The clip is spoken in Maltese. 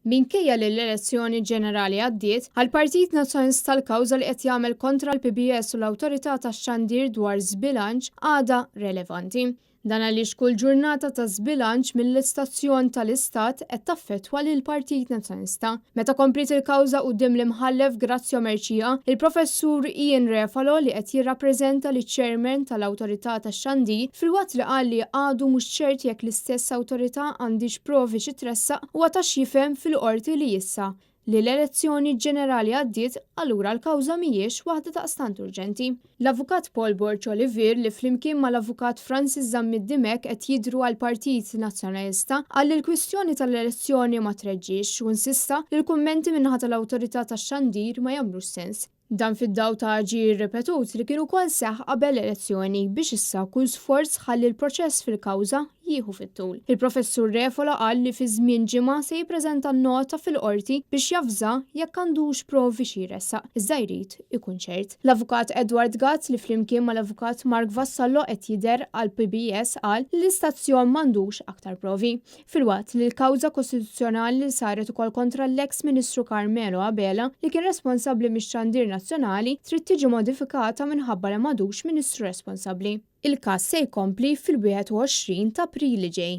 Minkejja li l-elezzjoni ġenerali għaddiet, għall-Partit Nazzjonalista l-kawża li qed jagħmel kontra l-PBS u l-Awtorità tax-Xandir dwar żbilanċ għadha relevanti. Dan għaliex kull ġurnata ta' żbilanċ mill-istazzjon tal-Istat qed taffettwa lill-Partit Nazzjonalista. Meta kompliet il-kawża quddiem l-Imħallef Grazio Mercieca, il-Professur Ian Refalo li qed jirrappreżenta liċ-Chairman tal-Awtorità tax-Xandir filwaqt li qal li għadu mhux ċert jekk l-istess awtorità għandhiex provi xi tressaq huwa ta x'jifhem fil-Qorti li issa li l-elezzjoni ġenerali għaddiet allura l-kawża mhijiex waħda daqstant urġenti. L-Avukat Paul Borg Olivier li flimkien mal-Avukat Francis Zammit Dimech qed jidhru għall-Partit Nazzjonalista qal li l-kwistjoni tal-elezzjoni ma treġġiex u insista li l-kummenti min-naħa tal-Awtorità tax-Xandir ma jagħmlux sens. Dan fid-dawl ta' aġir ripetut li kien ukoll seħħ qabel l-elezzjoni biex issa kull sforz ħalli l-proċess fil-kawża jieħu fit-tul. Il-Professur Refolo qal li fi żmien ġimgħa se jippreżenta nota fil-Qorti biex javża jekk għandux provi xi jressaq, iżda jrid ikun ċert. L-Avukat Edward Gatt li flimkien mal-Avukat Mark Vassallo qed jidher għall-PBS qal li l-istazzjon m'għandux aktar provi. Filwaqt li l-kawża kostituzzjonali li saret ukoll kontra l-eks Ministru Carmelo Abela li kien responsabbli mix-xandir nazzjonali trid tiġi modifikata minħabba li m'għadux Ministru responsabbli. Il-każ se jkompli fil-21 t'April li ġej.